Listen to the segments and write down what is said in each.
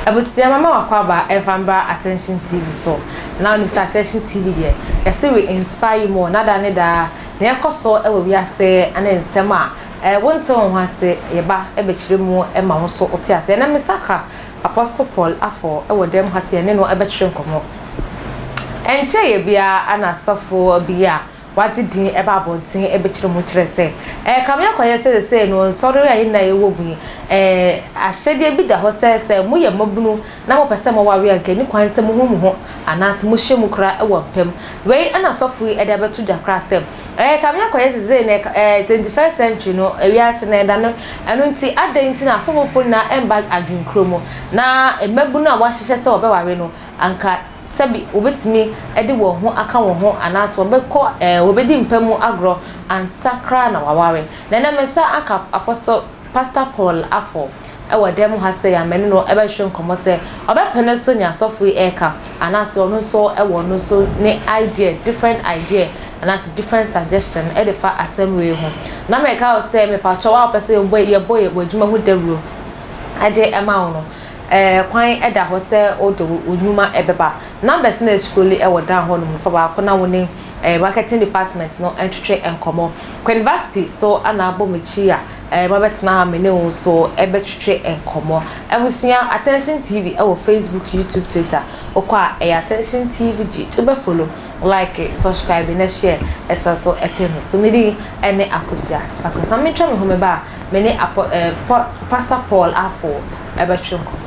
Abusua mama w'akwaaba ɛmfa mbra Attention TV so. Na wonim sɛ Attention TV deɛ yɛse we inspire you more na daa ne daa nea ɛkɔ so wɔ wiase ne nsɛm a eh, wonte wo ho ase yɛba bɛkyerɛ mu ma wo nso wote ase. Ɛnɛ me nsa ka Apostle Paul Afo wɔ dɛm ha sɛ yɛne no bɛkyerɛ nkɔmmɔ. Ɛnkyɛeɛ biara na asɔfo bi a wɔagye din ba abɔnten bɛkyerɛ mu kyerɛ sɛ ɛrekame akɔyɛ sɛ seesei no nsɔre a yɛn nyinaa yɛwɔ mu yi, ahyɛdeɛ bi da hɔ sɛ sɛ moyɛ mmabunu na mopɛ sɛ moware a, anka ɛnni kwan sɛ mohu mo ho anaasɛ mohyia mu koraa wɔ mpa mu. Wei na sɔfo yi de abɛto dwa koraa sɛ ɛrekame akɔyɛ sɛ seesei no 21st century no, wiase no ɛda no, ɛno nti adɛn nti na asɔfofoɔ nyinaa mma adwenkuro mu na mmabunu a wɔahyehyɛ sɛ wɔbɛware no anka Sɛbi wobetumi de wɔn ho aka wɔn ho anaasɛ wɔbɛkɔ ɛɛ wɔbɛdi mpa mu agorɔ ansa koraa na wɔaware. Na ɛnnɛ me nsa aka Apostle Pastor Paul Afo wɔ dan mu ha sɛ yɛn me ne no bɛhwehwɛ nkɔmmɔ sɛ ɔbɛpene so nea asɔfo yi reka anaasɛ ɔno nso wɔ ɔno nso ne idea, different idea anaasɛ different suggestion de fa asɛm wei ho. Na meka wo sɛ mepakyɛw a wopɛ sɛ yɛbɔ yɛbɔ wɔ adwuma ho dawuro de ma wo no, Kwan da hɔ sɛ wode wo nnwuma bɛba. Numbers no a ɛscrolli wɔ down hɔ nom no, fa baako na wo ne marketing department no ntwetwe nkɔmmɔ. Queenvasty so na abɔ m'akyi a mabɛtena ha me ne wo nso bɛtwetwe nkɔmmɔ. Abusua, Attention TV wɔ Facebook, YouTube, Twitter. Wokɔ a ɛyɛ Attention TV GH. Wobɛ follow, like, subscribe na share ɛsan so pɛ me so. Me din ne Akosua Sparkles. Ma mentwa me ho meba a. Me ne Apɔ eh, Pɔ, Pastor Paul Afo bɛtwe nkɔmmɔ.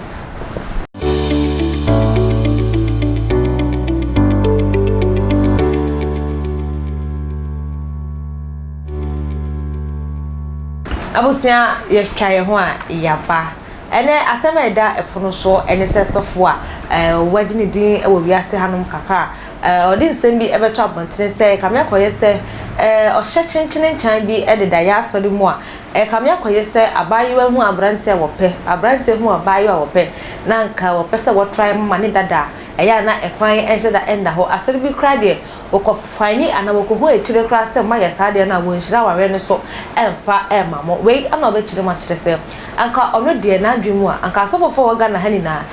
Abusua, yɛtwa yɛn ho a yɛaba. Ɛnɛ asɛm a ɛda ɛpono so ne sɛ sɔfo a eh, wagye ne din wɔ wiase hanom kakra a eh, ɔde nsɛm bi bɛto abɔntene sɛ kame akɔyɛ sɛ eh, ɔhyɛ kyenkyene nkyan bi deda yɛ asɔre mu a Ɛrekame akɔyɛ sɛ abaayewa hu aberante a wɔpɛ, aberante hu abaayewa a wɔpɛ, na anka wɔpɛ sɛ wɔtra ma ne dada a, ɛyɛ a na ɛkwan nhyɛ da nna hɔ. Asɔre bi koraa deɛ, wɔkɔfaini anaa wɔkɔhu akyire koraa sɛ moayɛ saa adeɛ no a, wɔnhyira awareɛ no so mfa mma mo. Wei na ɔbɛkyerɛ mu akyerɛ sɛ, anka ɔno deɛ n'adwene mu a, anka asɔfofoɔ a ɛwɔ Ghana ha nyinaa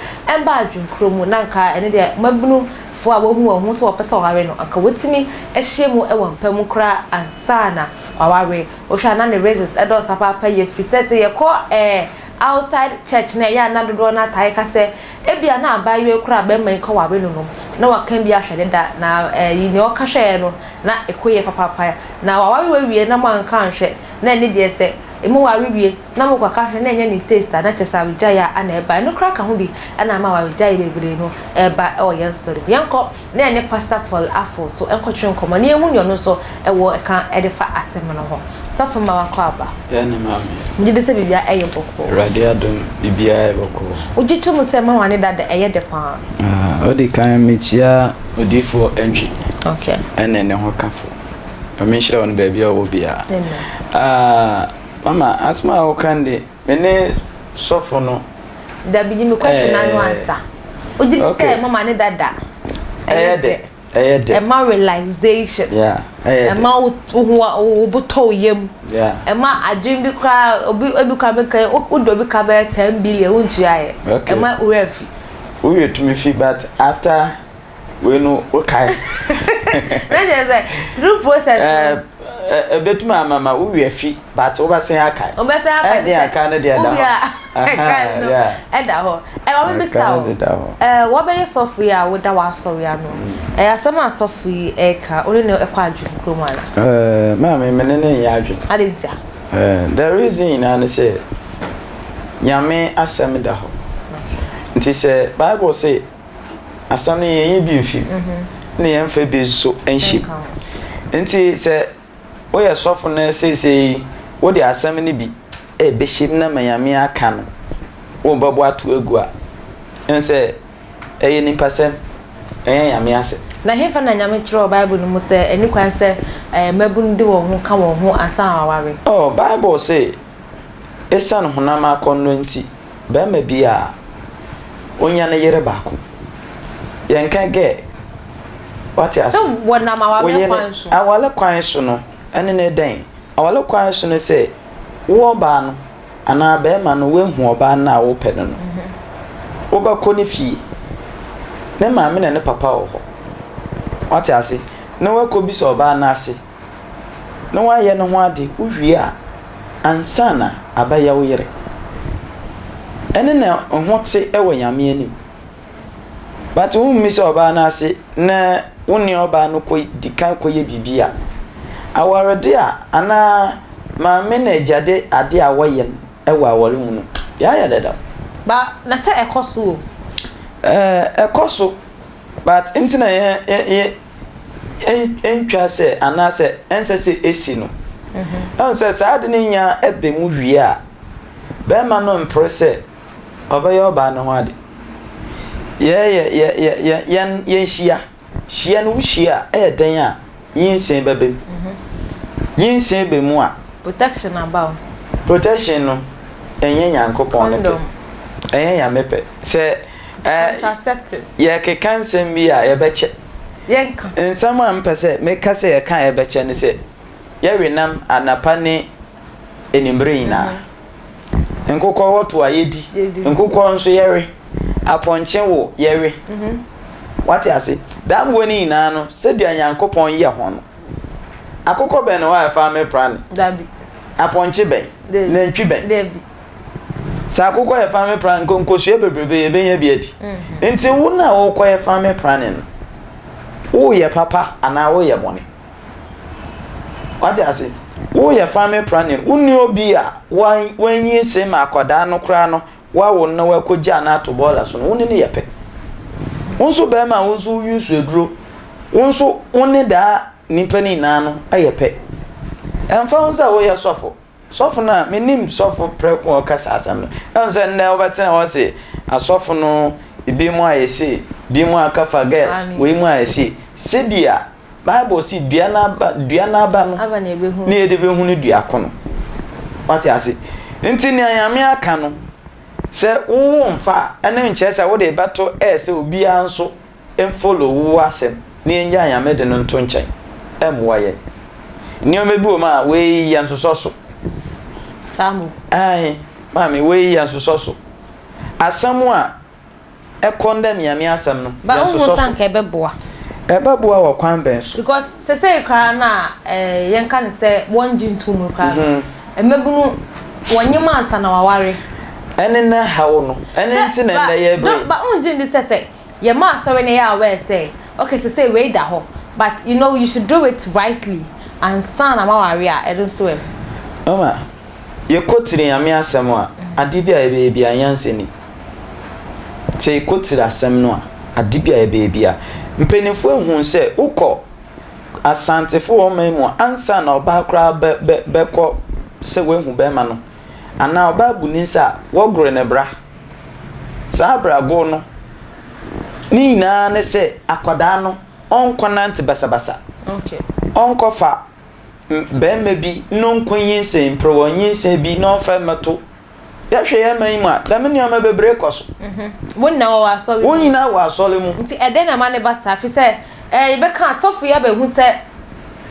mma adwene korɔ mu, na anka ɛno deɛ mmabunufoɔ a wɔahu wɔn ho sɛ wɔpɛ sɛ wɔware no, anka wɔtumi hyia mu wɔ mpa mu koraa ansa na wɔaware. Wohwɛ a na ne reasons dɔɔso papaapa yie firi sɛ sɛ yɛkɔ eh, outside church no a ɛyɛ a na dodoɔ no atae ka sɛ ebia na abaayewa yi koraa a bɛrima yi kɔware no no na waka bi ahwɛ deda na eh, yi nea ɔka hwɛeɛ no na ɛkɔ yie papaapa na waware wawie na moanka anhwɛ na ɛne deɛ sɛ emu ware wie na mokɔka hwɛ na ɛnyɛ ne taste a na kyerɛ sɛ awaregyaeɛ a ana ɛba ɛno koraa ka ho bi ɛna ama awaregyaeɛ bebree no ɛba ɛwɔ yɛn sɔre mu yɛnkɔ na yɛne Pastor Paul Afful so nkɔtwe nkɔmmɔ na yɛnhu nea ɔno nso wɔ ka de fa asɛm no ho. Sɔfo mma wakɔ aba. Yɛn ne maame. Megye di sɛ biribiara ɛyɛ bɔkɔɔ. Awurade adom, biribiara yɛ bɔkɔɔ. Wogye to mu sɛ mama ne dada ɛyɛ dɛ paa? Ah, odi kan mekyia Odiyifoɔ Antwi. Okay. Ɛne ne ho kafo. Nyame nhyira wɔn baabi a wɔwɔ biara. Amen. Ah, mama, asɛm a woka no de, Me ne sɔfo no. Dabi yi me question ano ansa. Wogye di sɛ mama ne dada ɛyɛ dɛ. Ɛyɛ dɛ. Ɛma relaxation. Yeah, ɛyɛ dɛ. Ɛma wo ho wo bo tɔ wo yam. Yeah. Ɛma adwene bi koraa obi ebi koraa meka wode obi ka bɛyɛ 10 billion wontua yɛ. Okay. Ɛma wo werɛ fi. Wo werɛ tumi fi but after wei no wokae. Na kyerɛ sɛ through process no. Ɛbɛtumi ama ma wo werɛ fi but wobɛsan akae. Wobɛsan akae Ɛde aka no deɛ ɛda hɔ. Ɛka no ɛda hɔ. Ɛwɔ me bisa o. Wɔbɛyɛ sɔfo yi a woda w'asɔre ano. Ɛyɛ asɛm a sɔfo yi ɛka wo ne no ɛkɔ adwene kurom ana? Maame me ne no nyɛ adwene. Adɛn ntia? The reason nyinaa ne sɛ Nyame asɛm da hɔ. Nti sɛ Bible se Asɛm no yɛnyi bi mfi mu na yɛmfa bi nso nhyɛ mu. Nti sɛ woyɛ sɔfo na seesei wode asɛm no bi ɛbɛhyɛ mu na ma Nyame aka no wobɛbɔ ato agu a, ɛhu sɛ ɛyɛ nipasɛm, ɛnyɛ Nyame asɛm. Na hefa na Nyame kyerɛ wɔ Bible no mu sɛ ɛni kwan sɛ mmabunu de wɔn ho ka wɔn ho ansa na wɔaware? Oh, Bible se esiane honam akɔnnɔ nti Barima bi a onya ne yere baako. Yɛnka gɛ. Wate ase? Sɛ wɔnam aware kwan so. Aware kwan so no, ɛne ne dɛn? Aware kwan so no sɛ, wo ɔbaa no anaa barima no woahu ɔbaa no a wopɛ no no. Mhm. Wobɛkɔ ne fie. Ne maame ne ne papa wɔ hɔ. Wate ase? Na woakɔbisa ɔbaa no ase. Na woayɛ ne ho ade. Wowie a, ansa na abɛyɛ wo yere. Ɛne na ho te wɔ Nyame anim. But wommisa ɔbaa no ase na wo ne ɔbaa no kɔ di kan kɔyɛ biribi a, awarede a anaa maame na agya de ade a wɔyɛ no wɔ aware mu no, yɛayɛ dada. Ba na sɛ ɛkɔ so o. Ɛɛ ɛkɔ so but nti na yɛ yɛ yɛ ɛntwa sɛ anaasɛ ɛnsɛ sɛ esi no. Ɛhu sɛ saa ade no nya ɛbɛ mu wie a, bɛrima no mpere sɛ ɔbɛyɛ ɔbaa no ho ade. Yɛ yɛ yɛ yɛ yɛ yɛn yɛnhyia. Hyia no wohyia a ɛyɛ dɛn a nyinsɛn bɛba mu. Nyinsɛn ba mu a. Protection aba o. Protection no ɛnyɛ Nyankopɔn ne pɛ. Ɛnyɛ Nyame pɛ. Sɛ ɛɛ Contraceptives. yɛkeka nsɛm bi a yɛbɛkyɛ. Yɛnka. Nsɛm a mpɛ sɛ meka sɛ yɛka a yɛbɛkyɛ ne sɛ yɛwe nam anapa ne anwummere nyinaa. Nkokɔ wɔto a yɛdi. Nkokɔ nso yɛwe. Apɔnkye wo yɛwe. Wate ase? Daa mmoa no nyinaa no, sɛdeɛ Nyankopɔn yɛ ho no. Akokɔ bɛn na wɔayɛ family planning? Dabi. Apɔnkye bɛn? Nantwi bɛn? Dabi. Sɛ akokɔ yɛ family planning, nkosua bebrebe yɛbɛnya bi adi. Nti wo na wokɔyɛ family planning no, woyɛ papa anaa woyɛ bɔne? Wate ase? Woyɛ family planning, wonni obi a wanyinsɛn ma akwadaa no koraa no, woawo no na wakɔgyaa no ato bɔɔla so no, wo ne no yɛ pɛ. Wo nso bɛrima a wo nso wo use aduro, wo nso wo ne daa nipa no nyinaa no yɛ pɛ. Ɛmfa ho sɛ woyɛ sɔfo. Sɔfo no a, mennim sɔfo prɛko a ɔka saa asɛm no. Ɛhu sɛ nnɛ wobɛtena hɔ se asɔfo no ebinom ayɛ sei, ebinom aka fa girl, wei mu ayɛ sei. Sɛdeɛ Bible se dua no aba, dua no aba no na yɛde bɛhunu dua ko no. Wate ase? Nti nea Nyame aka no, sɛ wowo mfa a, ɛno nkyerɛ sɛ wode bɛto ɛɛ sɛ obiara nso mfollow wo asɛm na yɛngyaa Nyame de no nto nkyɛn. Ɛmmoa yɛn. Nneɛma bi wɔ mu a, wei yɛnsosɔ so. Saa mo. Ae, maame, wei yɛnsosɔ so. Asɛm a ɛkɔndɛm Nyame asɛm no, Ba yɛnsosɔ wohu so. sɛ anka ɛbɛboa? Ɛbɛboa wɔ kwan bɛn so? Because sesei koraa no a eh, yɛnka no sɛ wɔngye nto mu koraa no, mmabunu wɔnyem ansa na wɔaware. Ɛne na haw no. Ɛno Sɛ nti na ba nnɛ yɛbrɛ don't yi. ba wongye ndi sɛ sɛ yɛma asɔre no yɛ aware sɛ okay sesei wei da hɔ but you know you should do it rightly ansa na moaware a ɛno nso ɛ? Mama, yɛkɔtiri Nyame asɛm a, adeɛ bi a yɛbɛyɛ biara nyansa nnim. Sɛ yɛkɔtiri asɛm no a, ade bi a yɛbɛyɛ biara. Mpanimfoɔ ahunu sɛ wokɔ Asantefo wɔn man mu a, ansa na ɔbaa koraa bɛ bɛ bɛkɔ sɛ wahu bɛrima no, anaa ɔbaa bu ne nsa a, wɔgoro ne bra. Saa abrago no, ne nyinaa ne sɛ akwadaa no ɔnkɔnante basabasa. Ɔnkɔfa bɛrima bi na ɔnkɔnyinsɛn mperewa nyinsɛn bi na ɔmfa mmɛto Yɛhwɛ yɛn man yi mu a, dɛm nneɛma bebree kɔ so. Wɔn nyinaa wɔ asɔre mu. Wɔn nyinaa wɔ asɔre mu. Nti ɛdɛn na ɛma no ba saa? Ɛfiri sɛ ɛɛ yɛbɛka asɔfo yi abɛhu sɛ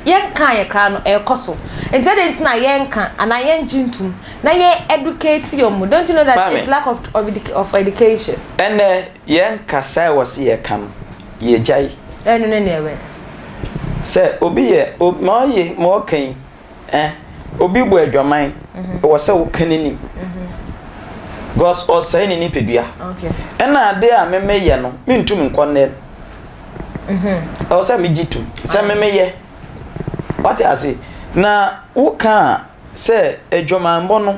yɛnka yɛ koraa no ɛrekɔ so. Nti ɛdɛn nti na yɛnka anaa yɛngye ntum na yɛn educate wɔn mu? Don't you know that it's lack of of education? Ɛnɛ yɛn kasa a ɛwɔ se yɛka no, yɛgyae. Ɛno ne nea ɛwɛ. Sɛ obi yɛ, ma ɔye ma ɔka yi, Eh, obi bɔ adwaman, ɛwɔ sɛ woka n'anim. Because ɔsɛe ne nipadua. Ɛna ade a memeyɛ no, mentum nkɔ nnɛ. Ɛwɔ sɛ megye tom sɛ memeyɛ. Wate ase? Na woka a sɛ adwamanbɔ no,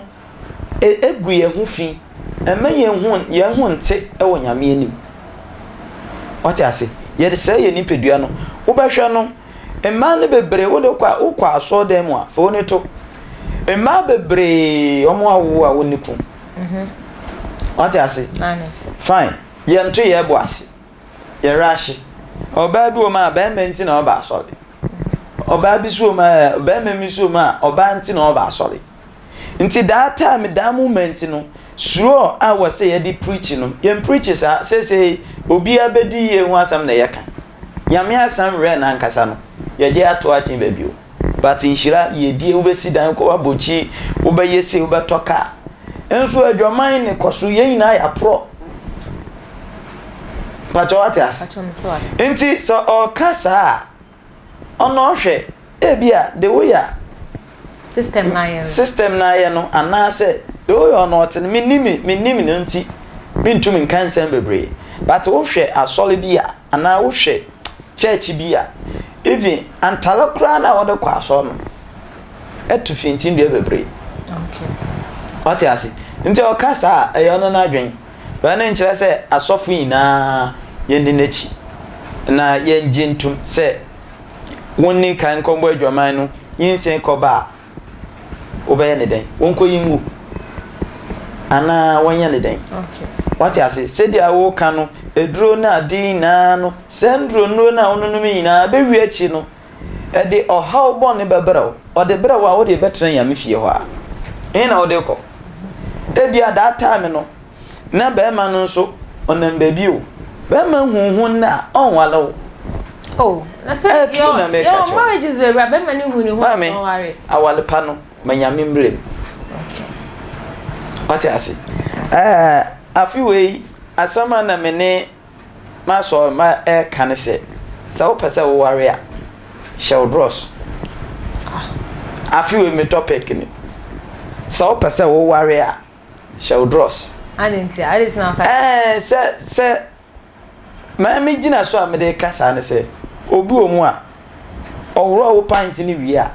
egu yɛn ho fi, ɛmma yɛn ho yɛn ho nte wɔ Nyame anim. Wate ase? Yɛde sɛe yɛn nipadua no. Wobɛhwɛ no, Mmaa no bebree wode kɔ a wokɔ asɔɔdan mu a fa w'ani to mmaa bebree wɔn awo a wɔnni kun. Mhm. Wate ase? Fine. Yɛnto yɛn bo ase. Yɛwerɛ ahye. Ɔbaa bi wɔ mu a bɛrima nti na ɔba asɔre. Ɔbaa bi so wɔ mu a bɛrima bi so wɔ mu a ɔbaa nti na ɔba asɔre. Nti that time, that moment no, suro a wɔ sɛ yɛde preach no, yɛn preach saa. Seesei obiara bɛdi yie ho asɛm na yɛka. Nyame asɛm werɛ no ankasa no, yɛgye ato akyen baabi o. But nhyira, yiedie, wobɛsi dan, wokɔ w'abɔkyi, wobɛyɛ sei, wobɛtɔ car. Nso adwaman ne kɔ so, yɛn nyinaa yɛaporɔ. Mpakyɛ wate ase? Nti sɛ ɔka saa a, ɔno ɔhwɛ ebi a de woyɛ a system na ayɛ no. System na ayɛ no anaasɛ de woyɛ ɔno ɔte no, menim menim no nti mentumi nka nsɛm bebree, but wohwɛ asɔre bi a anaa wohwɛ church bi a, even antare koraa na wɔde kɔ asɔre no ɛto fintindua bebree. Wate ase? Nti ɔka saa a, ɛyɛ ɔno n'adwen. Bɛn nkyerɛ sɛ asɔfo nyinaa yɛnni n'akyi na yɛngye ntom sɛ wonni kan nkɔbɔ adwaman no nyinsɛn kɔba a, wobɛyɛ ne dɛn? Wɔnkɔyi ngu anaa wɔnyɛ ne dɛn? Wate ase? Sɛdeɛ woka no, aduro no ade nyinaa no, saa nnuro nnuro no a wononom nyinaa bɛwie akyi no, ɛde ɔhaw bɔne bɛbrɛ wo. Ɔde brɛ wo a, wode bɛtena Nyame fie hɔ a, ɛhe na wode kɔ? Ebia that time no, na bɛrima no nso ɔnam baabi o. Bɛrima hu ho nnɛ a, ɔnwale wo. Oh, na sɛ Ɛtu na meka yɛ kyerɛ. Marriages bebree a bɛrima no hu ne ho a Maame, ɔnware. Awale pa no, ma Nyame mmerɛ mu. Wate ase? Ɛɛ, afe wei, asɛm a na me ne m'asɔre ma ɛreka ne sɛ, sɛ wopɛ sɛ woware a, hyɛ wo drɔs. Afe wei me topic ni. Sɛ wopɛ sɛ woware a, hyɛ wo drɔs. Ade nti, ade nti na ɔka. Ɛɛ, sɛ maa me gyina so a mede ka saa ne sɛ, obi wɔ mu a, ɔworɔ wo pint no wie a,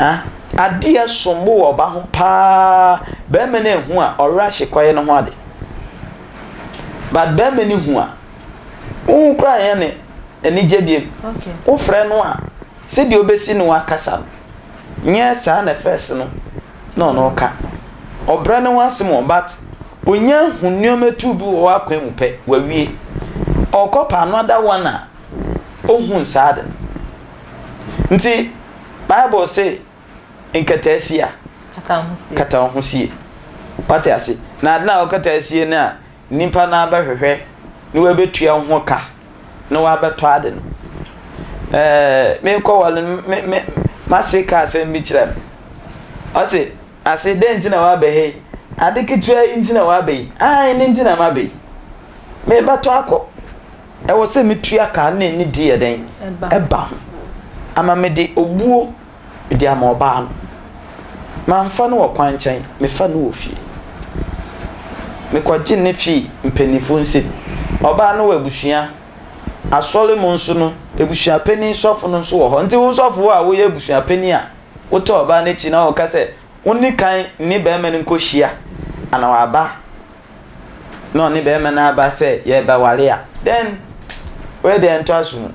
ah, adeɛ sombo wɔ ɔba ho paa, bɛrima no ehu a, ɔwerɛ ahye kɔyɛ ne ho ade. But bɛrima no hu a, wohu koraa nyɛ ne anigye biem. Wofrɛ no a, sɛdeɛ obesi ne wakasa no, nyɛ saa na first no na ɔno ɔka. Ɔbrɛ ne ho ase mu, but onya hu nneɛma tu bi wɔ w'akwan mu pɛ, wawie. Ɔkɔ pa another one a, ohun saa de no. Nti, Bible se, nkataasia, Kata wo ho sie. Wate ase? Na ade na wɔkata asie no a, nipa no abɛhwehwɛ na wabɛtua wo ho ka na wabɛtɔ ade no. Ɛɛ, mekɔ wale no, me me m'ase ka asɛm bi kyerɛ me. Ɔse, ase dɛn nti na waba ha yi? Ade ketewa yi nti na waba yi? Ae, ne nti na maba yi. Mebɛtɔ akɔ. Ɛwɔ sɛ metua ka na ɛni di yɛ dɛn? Ɛba ho. Ama mede obuo mede ama ɔbaa no. Mamfa no wɔ kwan nkyɛn, mefa no wɔ fie. Mekɔgye ne fii mpanyinfoɔ nsam. Ɔbaa no wɔ abusua. Asɔre mu nso no, abusuapanin sɔfo no nso wɔ hɔ. Nti wo sɔfo a woyɛ abusuapanin a, wotɔ ɔbaa no akyi na wɔka sɛ wonni kan ne bɛrima no nkɔhyia ana waba na ɔne bɛrima no aba sɛ yɛrebɛware a, then wei deɛ nto aso mu.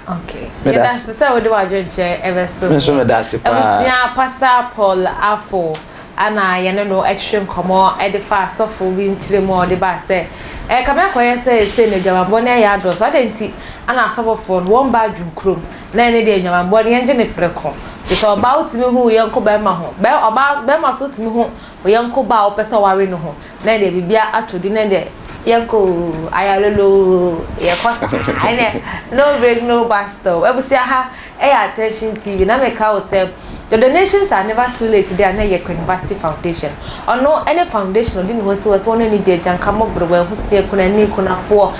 Okay. Yɛda ase sɛ wode w'adwenkyerɛ ɛbɛso. Me nso meda ase paa. Abusua, Pastor Paul Afo ana yɛne no ɛtwetwe nkɔmmɔ ɛde fa asɔfo bi nkyerɛ mu a ɔde baa sɛ ɛkame akɔyɛ sɛ ɛsei no adwamammɔ no ɛyɛ adɔɔso, adɛn nti ana asɔfofoɔ no wɔn ba adwunkurom na ɛne deɛ adwamammɔ no yɛngye ne prɛko te sɛ ɔbaa wotumi hu wo yɔnko bɛrima ho bɛ ɔbaa bɛrima so wotumi hu wo yɔnko baa a wopɛ sɛ ɔware no ho na ɛdeɛ biribiara atɔ di na ɛdeɛ yɛnkɔ oo ayalolo oo yɛkɔ saa ɛnɛ no break, no bus stop. Abusua, ha ɛyɛ Attention TV na meka wo sɛ the donations are never too late de a na ɛyɛ University Foundation. Ɔno ɛne foundation ɔde ne ho si wɔ sɛ wɔn ani bi agyanka mmɔborɔ wɔn ho sie kunani kunafoɔ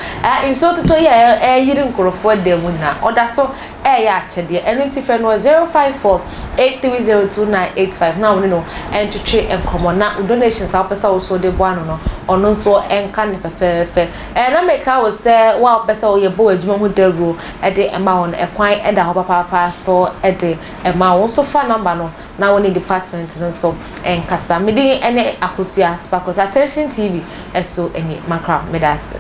nsuo totɔ yi a ɛyiri nkurɔfoɔ dan mu na ɔda so ɛyɛ akyɛdeɛ. Ɛno nti frɛ no wɔ 054 830 2985 na wɔne no ntwetwe nkɔmmɔ na donations a wopɛ sɛ wo so de boa no no, ɔno nso nka ne fɛfɛɛfɛ. Na meka wo sɛ wo a wopɛ sɛ woyɛ bɔ w'adwuma ho dawuro de ma wo no, ɛkwan da hɔ papaapa so de ma wo nso. Fa number no na wo ne department no nso nkasa. Me din ne Akosua Sparkles. Attention TV so ni. Makra, meda ase.